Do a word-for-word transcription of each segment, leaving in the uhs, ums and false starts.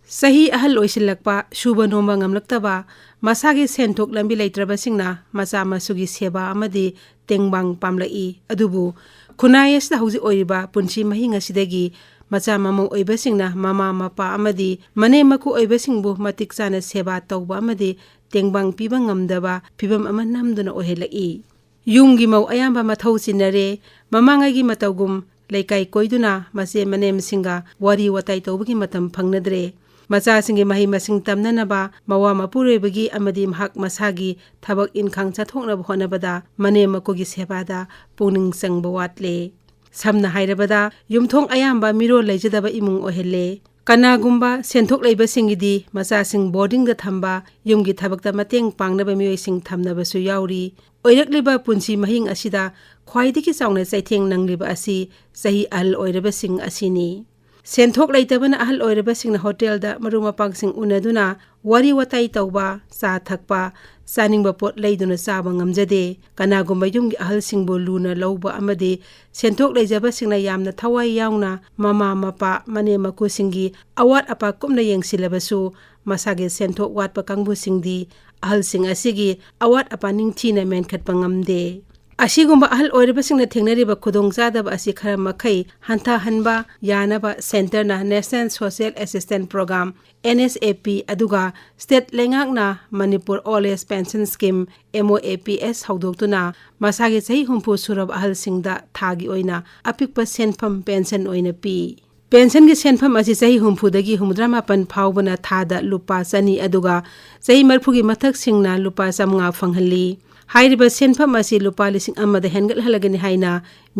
ꯆꯍꯤ ꯑꯍꯜ ꯑꯣꯏꯁꯤꯜꯂꯛꯄ, ꯁꯨꯕ ꯅꯣꯝꯕ ꯉꯝꯂꯛꯇꯕ, ꯃꯁꯥꯒꯤ ꯁꯦꯟꯊꯣꯛ ꯂꯝꯕꯤ ꯂꯩꯇ꯭ꯔꯕꯁꯤꯡꯅ ꯃꯆꯥ ꯃꯁꯨꯒꯤ ꯁꯦꯕꯥ ꯑꯃꯗꯤ ꯇꯦꯡꯕꯥꯡ ꯄꯥꯝꯂꯛꯏ꯫ ꯑꯗꯨꯕꯨ ꯈꯨꯟꯅꯥꯏ ꯑꯁꯤꯗ ꯍꯧꯖꯤꯛ ꯑꯣꯏꯔꯤꯕ ꯄꯨꯟꯁꯤ ꯃꯍꯤꯡ ꯑꯁꯤꯗꯒꯤ ꯃꯆꯥ ꯃꯃꯧ ꯑꯣꯏꯕꯁꯤꯡꯅ ꯃꯃꯥ ꯃꯄꯥ ꯑꯃꯗꯤ ꯃꯅꯦꯝ ꯃꯀꯨ ꯑꯣꯏꯕꯁꯤꯡꯕꯨ ꯃꯇꯤꯛ ꯆꯥꯅ ꯁꯦꯕꯥ ꯇꯧꯕ ꯑꯃꯗꯤ ꯇꯦꯡꯕꯥꯡ ꯄꯤꯕ ꯉꯝꯗꯕ ꯐꯤꯚꯝ ꯑꯃ ꯅꯝꯗꯨꯅ ꯑꯣꯏꯍꯜꯂꯛꯏ꯫ ꯌꯨꯝꯒꯤ ꯃꯧ ꯑꯌꯥꯝꯕ ꯃꯊꯧ ꯆꯤꯟꯅꯔꯦ꯫ ꯃꯃꯥꯡꯉꯩꯒꯤ ꯃꯇꯧꯒꯨꯝ ꯂꯩꯀꯥꯏ ꯀꯣꯏꯗꯨꯅ ꯃꯆꯦ ꯃꯅꯦꯝꯁꯤꯡꯒ ꯋꯥꯔꯤ ꯋꯥꯇꯥꯏ ꯇꯧꯕꯒꯤ ꯃꯇꯝ ꯐꯪꯅꯗ꯭ꯔꯦ꯫ ꯃꯆꯥꯁꯤꯡꯒꯤ ꯃꯍꯩ ꯃꯁꯤꯡ ꯇꯝꯅꯅꯕ, ꯃꯋꯥ ꯃꯄꯨꯔꯣꯏꯕꯒꯤ ꯑꯃꯗꯤ ꯃꯍꯥꯛ ꯃꯁꯥꯒꯤ ꯊꯕꯛ ꯏꯟꯈꯥꯡ ꯆꯠꯊꯣꯛꯅꯕ ꯍꯣꯠꯅꯕꯗ ꯃꯅꯦꯝ ꯃꯀꯨꯒꯤ ꯁꯦꯕꯥꯗ ꯄꯨꯛꯅꯤꯡ ꯆꯪꯕ ꯋꯥꯠꯂꯦ꯫ ꯁꯝꯅ ꯍꯥꯏꯔꯕꯗ, ꯌꯨꯝꯊꯣꯡ ꯑꯌꯥꯝꯕ ꯃꯤꯔꯣꯜ ꯂꯩꯖꯗꯕ ꯏꯃꯨꯡ ꯑꯣꯏꯍꯜꯂꯦ꯫ ꯀꯅꯥꯒꯨꯝꯕ ꯁꯦꯟꯊꯣꯛ ꯂꯩꯕꯁꯤꯡꯒꯤꯗꯤ ꯃꯆꯥꯁꯤꯡ ꯕꯣꯔꯗꯤꯡꯗ ꯊꯝꯕ, ꯌꯨꯝꯒꯤ ꯊꯕꯛꯇ ꯃꯇꯦꯡ ꯄꯥꯡꯅꯕ ꯃꯤꯑꯣꯏꯁꯤꯡ ꯊꯝꯅꯕꯁꯨ ꯌꯥꯎꯔꯤ꯫ ꯑꯣꯏꯔꯛꯂꯤꯕ ꯄꯨꯟꯁꯤ ꯃꯍꯤꯡ ꯑꯁꯤꯗ ꯈ꯭ꯋꯥꯏꯗꯒꯤ ꯆꯥꯎꯅ ꯆꯩꯊꯦꯡ ꯅꯪꯂꯤꯕ ꯑꯁꯤ ꯆꯍꯤ ꯑꯍꯜ ꯑꯣꯏꯔꯕꯁꯤꯡ ꯑꯁꯤꯅꯤ꯫ ꯁꯦꯟꯊꯣꯛ ꯂꯩꯇꯕꯅ ꯑꯍꯜ ꯑꯣꯏꯔꯕꯁꯤꯡꯅ ꯍꯣꯇꯦꯜꯗ ꯃꯔꯨꯞ ꯃꯄꯥꯡꯁꯤꯡ ꯎꯅꯗꯨꯅ ꯋꯥꯔꯤ ꯋꯥꯇꯥꯏ ꯇꯧꯕ, ꯆꯥ ꯊꯛꯄ, ꯆꯥꯅꯤꯡꯕ ꯄꯣꯠ ꯂꯩꯗꯨꯅ ꯆꯥꯕ ꯉꯝꯖꯗꯦ꯫ ꯀꯅꯥꯒꯨꯝꯕ ꯌꯨꯝꯒꯤ ꯑꯍꯜꯁꯤꯡꯕꯨ ꯂꯨꯅ ꯂꯧꯕ ꯑꯃꯗꯤ ꯁꯦꯟꯊꯣꯛ ꯂꯩꯖꯕꯁꯤꯡꯅ ꯌꯥꯝꯅ ꯊꯋꯥꯏ ꯌꯥꯎꯅ ꯃꯃꯥ ꯃꯄꯥ, ꯃꯅꯦꯝ ꯃꯀꯨꯁꯤꯡꯒꯤ ꯑꯋꯥꯠ ꯑꯄꯥ ꯀꯨꯞꯅ ꯌꯦꯡꯁꯤꯜꯂꯕꯁꯨ, ꯃꯁꯥꯒꯤ ꯁꯦꯟꯊꯣꯛ ꯋꯥꯠꯄ ꯀꯥꯡꯕꯨꯁꯤꯡꯗꯤ ꯑꯍꯜꯁꯤꯡ ꯑꯁꯤꯒꯤ ꯑꯋꯥꯠ ꯑꯄꯥ ꯅꯤꯡꯊꯤꯅ ꯃꯦꯟꯈꯠꯄ ꯉꯝꯗꯦ꯫ ꯑꯁꯤꯒꯨꯝꯕ ꯑꯍꯜ ꯑꯣꯏꯔꯕꯁꯤꯡꯅ ꯊꯦꯡꯅꯔꯤꯕ ꯈꯨꯗꯣꯡꯆꯥꯗꯕ ꯑꯁꯤ ꯈꯔ ꯃꯈꯩ ꯍꯟꯊꯍꯟꯕ ꯌꯥꯅꯕ ꯁꯦꯟꯇꯔꯅ National Social Assistance Program, N S A P, ꯑꯗꯨꯒ ꯁ꯭ꯇꯦꯠ ꯂꯩꯉꯥꯛꯅ Manipur Old Age Pension Scheme, M O A P S, ꯍꯧꯗꯣꯛꯇꯨꯅ ꯃꯁꯥꯒꯤ ꯆꯍꯤ ꯍꯨꯝꯐꯨ ꯁꯨꯔꯕ ꯑꯍꯜꯁꯤꯡꯗ ꯊꯥꯒꯤ ꯑꯣꯏꯅ ꯑꯄꯤꯛꯄ ꯁꯦꯟꯐꯝ ꯄꯦꯟꯁꯟ ꯑꯣꯏꯅ ꯄꯤ꯫ ꯄꯦꯟꯁꯟꯒꯤ ꯁꯦꯟꯐꯝ ꯑꯁꯤ ꯆꯍꯤ ꯍꯨꯝꯐꯨꯗꯒꯤ ꯍꯨꯝꯐꯨꯇꯔꯥ ꯃꯥꯄꯟ ꯐꯥꯎꯕꯅ ꯊꯥꯗ ꯂꯨꯄꯥ ꯆꯅꯤ, ꯑꯗꯨꯒ ꯆꯍꯤ ꯃꯔꯤꯐꯨꯒꯤ ꯃꯊꯛꯁꯤꯡꯅ ꯂꯨꯄꯥ ꯆꯥꯃꯉꯥ ꯐꯪꯍꯜꯂꯤ꯫ ꯍꯥꯏꯔꯤꯕ ꯁꯦꯟꯐꯝ ꯑꯁꯤ ꯂꯨꯄꯥ ꯂꯤꯁꯤꯡ ꯑꯃꯗ ꯍꯦꯟꯒꯠꯍꯜꯂꯒꯅꯤ ꯍꯥꯏꯅ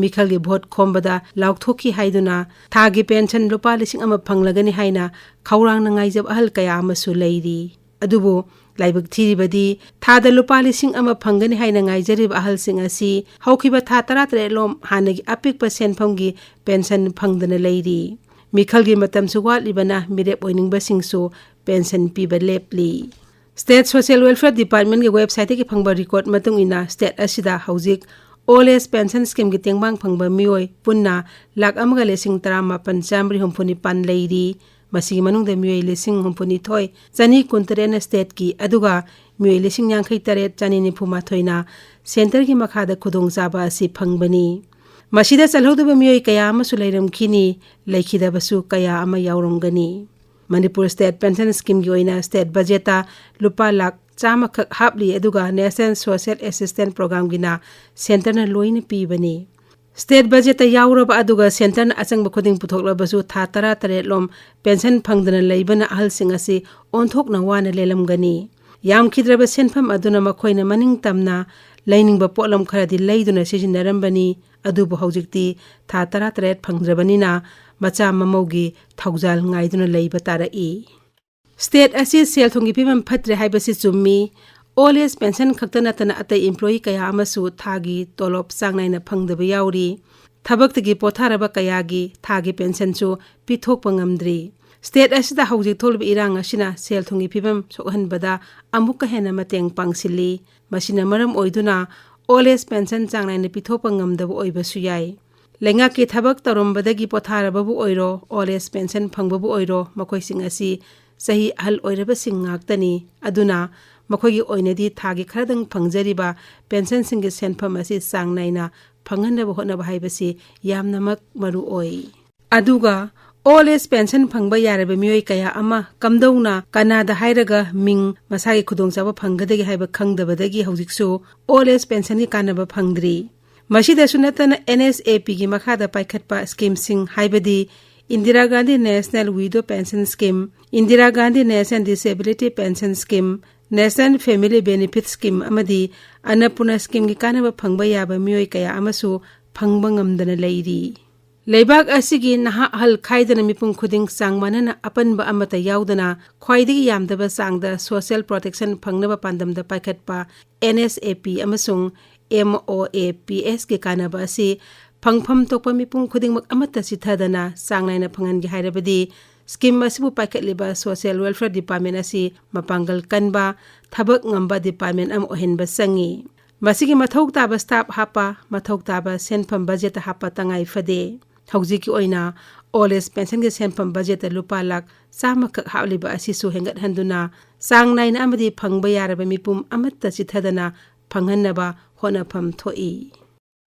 ꯃꯤꯈꯜꯒꯤ ꯚꯣꯠ ꯈꯣꯝꯕꯗ ꯂꯥꯎꯊꯣꯛꯈꯤ ꯍꯥꯏꯗꯨꯅ ꯊꯥꯒꯤ ꯄꯦꯟꯁꯟ ꯂꯨꯄꯥ ꯂꯤꯁꯤꯡ ꯑꯃ ꯐꯪꯂꯒꯅꯤ ꯍꯥꯏꯅ ꯈꯧꯔꯥꯡꯅ ꯉꯥꯏꯖꯕ ꯑꯍꯜ ꯀꯌꯥ ꯑꯃꯁꯨ ꯂꯩꯔꯤ꯫ ꯑꯗꯨꯕꯨ ꯂꯥꯏꯕꯛ ꯊꯤꯔꯤꯕꯗꯤ, ꯊꯥꯗ ꯂꯨꯄꯥ ꯂꯤꯁꯤꯡ ꯑꯃ ꯐꯪꯒꯅꯤ ꯍꯥꯏꯅ ꯉꯥꯏꯖꯔꯤꯕ ꯑꯍꯜꯁꯤꯡ ꯑꯁꯤ ꯍꯧꯈꯤꯕ ꯊꯥ ꯇꯔꯥꯇꯔꯦꯠꯂꯣꯝ ꯍꯥꯟꯅꯒꯤ ꯑꯄꯤꯛꯄ ꯁꯦꯟꯐꯝꯒꯤ ꯄꯦꯟꯁꯟ ꯐꯪꯗꯅ ꯂꯩꯔꯤ꯫ ꯃꯤꯈꯜꯒꯤ ꯃꯇꯝꯁꯨ ꯋꯥꯠꯂꯤꯕꯅ ꯃꯤꯔꯦꯞ ꯑꯣꯏꯅꯤꯡꯕꯁꯤꯡꯁꯨ ꯄꯦꯟꯁꯟ ꯄꯤꯕ ꯂꯦꯞꯂꯤ꯫ State Social Welfare Departmentꯀꯤ websiteꯇꯒꯤ ꯐꯪꯕ record ꯃꯇꯨꯡ ꯏꯟꯅ, state ꯑꯁꯤꯗ ꯍꯧꯖꯤꯛ Old Age Pension Schemeꯒꯤ ꯇꯦꯡꯕꯥꯡ ꯐꯪꯕ ꯃꯤꯑꯣꯏ ꯄꯨꯟꯅ ꯂꯥꯈ ꯑꯃꯒ ꯂꯤꯁꯤꯡ ꯇꯔꯥꯃꯥꯄꯟ ꯆꯥꯃꯔꯤ ꯍꯨꯝꯐꯨ ꯅꯤꯄꯥꯟ ꯂꯩꯔꯤ꯫ ꯃꯁꯤꯒꯤ ꯃꯅꯨꯡꯗ ꯃꯤꯑꯣꯏ ꯂꯤꯁꯤꯡ ꯍꯨꯝꯐꯨ ꯅꯤꯊꯣꯏ ꯆꯅꯤ ꯀꯨꯟꯇꯔꯦꯠꯅ stateꯀꯤ, ꯑꯗꯨꯒ ꯃꯤꯑꯣꯏ ꯂꯤꯁꯤꯡ ꯌꯥꯡꯈꯩ ꯇꯔꯦꯠ ꯆꯅꯤ ꯅꯤꯐꯨ ꯃꯥꯊꯣꯏꯅ centreꯒꯤ ꯃꯈꯥꯗ ꯈꯨꯗꯣꯡꯆꯥꯕ ꯑꯁꯤ ꯐꯪꯕꯅꯤ꯫ ꯃꯁꯤꯗ ꯆꯜꯍꯧꯗꯕ ꯃꯤꯑꯣꯏ ꯀꯌꯥ ꯑꯃꯁꯨ ꯂꯩꯔꯝꯈꯤꯅꯤ, ꯂꯩꯈꯤꯗꯕꯁꯨ ꯀꯌꯥ ꯑꯃ ꯌꯥꯎꯔꯝꯒꯅꯤ꯫ ꯃꯅꯤꯄꯨꯔ state pension schemeꯒꯤ ꯑꯣꯏꯅ state budgetꯇ ꯂꯨꯄꯥ ꯂꯥꯈ ꯆꯥꯝꯃ ꯈꯛ ꯍꯥꯞꯂꯤ, ꯑꯗꯨꯒ National Social Assistance Programmeꯒꯤꯅ centreꯅ ꯂꯣꯏꯅ ꯄꯤꯕꯅꯤ꯫ State budgetꯇ ꯌꯥꯎꯔꯕ ꯑꯗꯨꯒ centreꯅ ꯑꯆꯪꯕ ꯈꯨꯗꯤꯡ ꯄꯨꯊꯣꯛꯂꯕꯁꯨ ꯊꯥ ꯇꯔꯥ ꯇꯔꯦꯠꯂꯣꯝ pension ꯐꯪꯗꯅ ꯂꯩꯕꯅ ꯑꯍꯜꯁꯤꯡ ꯑꯁꯤ ꯑꯣꯟꯊꯣꯛꯅ ꯋꯥꯅ ꯂꯦꯜꯂꯝꯒꯅꯤ꯫ ꯌꯥꯝꯈꯤꯗ꯭ꯔꯕ ꯁꯦꯟꯐꯝ ꯑꯗꯨꯅ ꯃꯈꯣꯏꯅ ꯃꯅꯤꯡ ꯇꯝꯅ ꯂꯩꯅꯤꯡꯕ ꯄꯣꯠꯂꯝ ꯈꯔꯗꯤ ꯂꯩꯗꯨꯅ ꯁꯤꯖꯤꯟꯅꯔꯝꯕꯅꯤ, ꯑꯗꯨꯕꯨ ꯍꯧꯖꯤꯛꯇꯤ ꯊꯥ ꯇꯔꯥ ꯇꯔꯦꯠ ꯐꯪꯗ꯭ꯔꯕꯅꯤꯅ ꯃꯆꯥ ꯃꯃꯧꯒꯤ ꯊꯧꯖꯥꯜ ꯉꯥꯏꯗꯨꯅ ꯂꯩꯕ ꯇꯥꯔꯛꯏ꯫ State ꯑꯁꯤ ꯁꯦꯜ ꯊꯨꯝꯒꯤ ꯐꯤꯕꯝ ꯐꯠꯇ꯭ꯔꯦ ꯍꯥꯏꯕꯁꯤ ꯆꯨꯝꯃꯤ꯫ Old age pension ꯈꯛꯇ ꯅꯠꯇꯅ ꯑꯇꯩ employee ꯀꯌꯥ ꯑꯃꯁꯨ ꯊꯥꯒꯤ ꯇꯣꯂꯣꯞ ꯆꯥꯡ ꯅꯥꯏꯅ ꯐꯪꯗꯕ ꯌꯥꯎꯔꯤ꯫ ꯊꯕꯛꯇꯒꯤ ꯄꯣꯊꯥꯔꯕ ꯀꯌꯥꯒꯤ ꯊꯥꯒꯤ pensionꯁꯨ ꯄꯤꯊꯣꯛꯄ ꯉꯝꯗ꯭ꯔꯤ꯫ State ꯑꯁꯤꯗ ꯍꯧꯖꯤꯛ ꯊꯣꯛꯂꯤꯕ ꯏꯔꯥꯡ ꯑꯁꯤꯅ ꯁꯦꯜ ꯊꯨꯝꯒꯤ ꯐꯤꯕꯝ ꯁꯣꯛꯍꯟꯕꯗ ꯑꯃꯨꯛꯀ ꯍꯦꯟꯅ ꯃꯇꯦꯡ ꯄꯥꯡꯁꯤꯜꯂꯤ꯫ ꯃꯁꯤꯅ ꯃꯔꯝ ꯑꯣꯏꯗꯨꯅ old age pension ꯆꯥꯡ ꯅꯥꯏꯅ ꯄꯤꯊꯣꯛꯄ ꯉꯝꯗꯕ ꯑꯣꯏꯕꯁꯨ ꯌꯥꯏ꯫ ꯂꯩꯉꯥꯛꯀꯤ ꯊꯕꯛ ꯇꯧꯔꯝꯕꯗꯒꯤ ꯄꯣꯊꯥꯔꯕꯕꯨ ꯑꯣꯏꯔꯣ, old age pension ꯐꯪꯕꯕꯨ ꯑꯣꯏꯔꯣ, ꯃꯈꯣꯏꯁꯤꯡ ꯑꯁꯤ ꯆꯍꯤ ꯑꯍꯜ ꯑꯣꯏꯔꯕꯁꯤꯡ ꯉꯥꯛꯇꯅꯤ꯫ ꯑꯗꯨꯅ ꯃꯈꯣꯏꯒꯤ ꯑꯣꯏꯅꯗꯤ ꯊꯥꯒꯤ ꯈꯔꯗꯪ ꯐꯪꯖꯔꯤꯕ pensionꯁꯤꯡꯒꯤ ꯁꯦꯟꯐꯝ ꯑꯁꯤ ꯆꯥꯡ ꯅꯥꯏꯅ ꯐꯪꯍꯟꯅꯕ ꯍꯣꯠꯅꯕ ꯍꯥꯏꯕꯁꯤ ꯌꯥꯝꯅꯃꯛ ꯃꯔꯨ ꯑꯣꯏ꯫ ꯑꯗꯨꯒ old age pension ꯐꯪꯕ ꯌꯥꯔꯕ ꯃꯤꯑꯣꯏ ꯀꯌꯥ ꯑꯃ ꯀꯝꯗꯧꯅ ꯀꯅꯥꯗ ꯍꯥꯏꯔꯒ ꯃꯤꯡ ꯃꯁꯥꯒꯤ ꯈꯨꯗꯣꯡꯆꯥꯕ ꯐꯪꯒꯗꯒꯦ ꯍꯥꯏꯕ ꯈꯪꯗꯕꯗꯒꯤ ꯍꯧꯖꯤꯛꯁꯨ old age pensionꯒꯤ ꯀꯥꯟꯅꯕ ꯐꯪꯗ꯭ꯔꯤ꯫ ꯃꯁꯤꯗꯁꯨ ꯅꯠꯇꯅ NSAPꯒꯤ ꯃꯈꯥꯗ ꯄꯥꯏꯈꯠꯄ schemeꯁꯤꯡ ꯍꯥꯏꯕꯗꯤ Indira Gandhi National Widow Pension Scheme, Indira Gandhi National Disability Pension Scheme, National Family Benefit Scheme ꯑꯃꯗꯤ Annapurna Schemeꯒꯤ ꯀꯥꯟꯅꯕ ꯐꯪꯕ ꯌꯥꯕ ꯃꯤꯑꯣꯏ ꯀꯌꯥ ꯑꯃꯁꯨ ꯐꯪꯕ ꯉꯝꯗꯅ ꯂꯩꯔꯤ꯫ ꯂꯩꯕꯥꯛ ꯑꯁꯤꯒꯤ ꯅꯍꯥ ꯑꯍꯜ ꯈꯥꯏꯗꯅ ꯃꯤꯄꯨꯝ ꯈꯨꯗꯤꯡ ꯆꯥꯡ ꯃꯥꯟꯅꯅ ꯑꯄꯟꯕ ꯑꯃꯠꯇ ꯌꯥꯎꯗꯅ ꯈ꯭ꯋꯥꯏꯗꯒꯤ ꯌꯥꯝꯗꯕ ꯆꯥꯡꯗ social protection ꯐꯪꯅꯕ ꯄꯥꯟꯗꯝꯗ ꯄꯥꯏꯈꯠꯄ NSAP ꯑꯃꯁꯨꯡ MOAPSꯀꯤ ꯀꯥꯟꯅꯕ ꯑꯁꯤ ꯐꯪꯐꯝ ꯊꯣꯛꯄ ꯃꯤꯄꯨꯝ ꯈꯨꯗꯤꯡꯃꯛ ꯑꯃꯠꯇ ꯆꯤꯊꯗꯅ ꯆꯥꯡ ꯅꯥꯏꯅ ꯐꯪꯍꯟꯒꯦ ꯍꯥꯏꯔꯕꯗꯤ scheme ꯑꯁꯤꯕꯨ ꯄꯥꯏꯈꯠꯂꯤꯕ Social Welfare Department ꯑꯁꯤ ꯃꯄꯥꯡꯒꯜ ꯀꯟꯕ, ꯊꯕꯛ ꯉꯝꯕ department ꯑꯃ ꯑꯣꯏꯍꯟꯕ ꯆꯪꯏ꯫ ꯃꯁꯤꯒꯤ ꯃꯊꯧ ꯇꯥꯕ staff ꯍꯥꯞꯄ, ꯃꯊꯧ ꯇꯥꯕ ꯁꯦꯟꯐꯝ budgetꯇ ꯍꯥꯞꯄ ꯇꯉꯥꯏ ꯐꯗꯦ꯫ ꯍꯧꯖꯤꯛꯀꯤ ꯑꯣꯏꯅ ꯑꯣꯜ ꯑꯦꯖ ꯄꯦꯟꯁꯟꯒꯤ ꯁꯦꯟꯐꯝ ꯕꯖꯦꯠꯇ ꯂꯨꯄꯥ ꯂꯥꯈ ꯆꯥꯝꯃꯈꯛ ꯍꯥꯞꯂꯤꯕ ꯑꯁꯤꯁꯨ ꯍꯦꯟꯒꯠꯍꯟꯗꯨꯅ ꯆꯥꯡ ꯅꯥꯏꯅ ꯑꯃꯗꯤ ꯐꯪꯕ ꯌꯥꯔꯕ ꯃꯤꯄꯨꯝ ꯑꯃꯠꯇ ꯆꯤꯠꯊꯗꯅ ꯐꯪꯍꯟꯅꯕ ꯍꯣꯠꯅꯐꯝ ꯊꯣꯛꯏ꯫